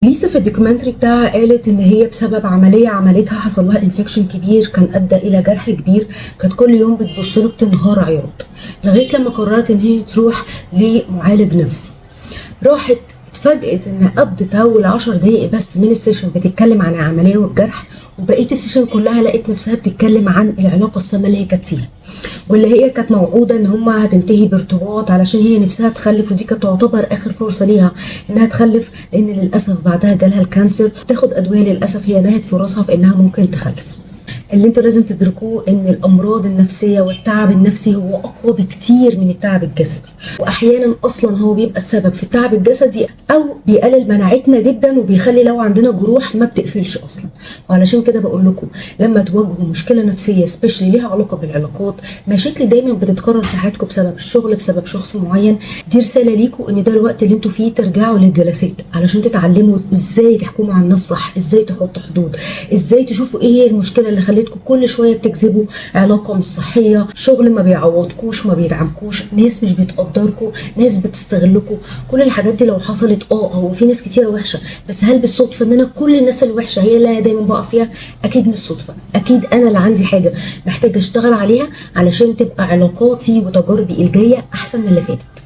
ليسا في ال documentary بتاعها قالت ان هي بسبب عملية عملتها حصل لها infection كبير كان ادى الى جرح كبير، كانت كل يوم بتبص له بتنهار عياط، لغاية لما قررت ان هي تروح لمعالج نفسي. راحت اتفاجئت ان قضت اول 10 دقايق بس من ال session بتتكلم عن العملية والجرح، وبقية ال session كلها لقت نفسها بتتكلم عن العلاقة السامة اللي هي كانت فيها، واللي هي كانت موعوده ان هما هتنتهي بارتباط علشان هي نفسها تخلف، ودي كانت تعتبر اخر فرصة ليها انها تخلف، لان للاسف بعدها جالها ال cancer، تاخد ادويه، للاسف هي نهت فرصها في انها ممكن تخلف. اللي انتوا لازم تدركوه ان الامراض النفسية والتعب النفسي هو اقوى بكتير من التعب الجسدي، واحيانا اصلا هو بيبقى السبب في التعب الجسدي او بيقلل مناعتنا جدا وبيخلي لو عندنا جروح ما بتقفلش اصلا. وعلشان كده بقول لكم لما تواجهوا مشكلة نفسية especially ليها علاقة بالعلاقات، مشاكل دايما بتتكرر في حياتكم بسبب الشغل، بسبب شخص معين، دي رسالة ليكم ان ده الوقت اللي انتوا فيه ترجعوا للجلسات علشان تتعلموا ازاي تحكموا على الناس صح، ازاي تحطوا حدود، ازاي تشوفوا ايه هي المشكلة اللي خلتكم كل شوية بتجذبوا علاقة مش صحيه، شغل ما بيعوضكوش، ما بيدعمكوش، ناس مش بتقدركوا، ناس بتستغلكوا. كل الحاجات دي لو حصلت، هو في ناس كتيرة وحشه، بس هل بالصدفة ان انا كل الناس الوحشة هي اللي انا دايما بقع فيها؟ اكيد مش صدفه، اكيد انا اللي عندي حاجة محتاجه اشتغل عليها علشان تبقى علاقاتي وتجاربي الجاية احسن من اللي فاتت.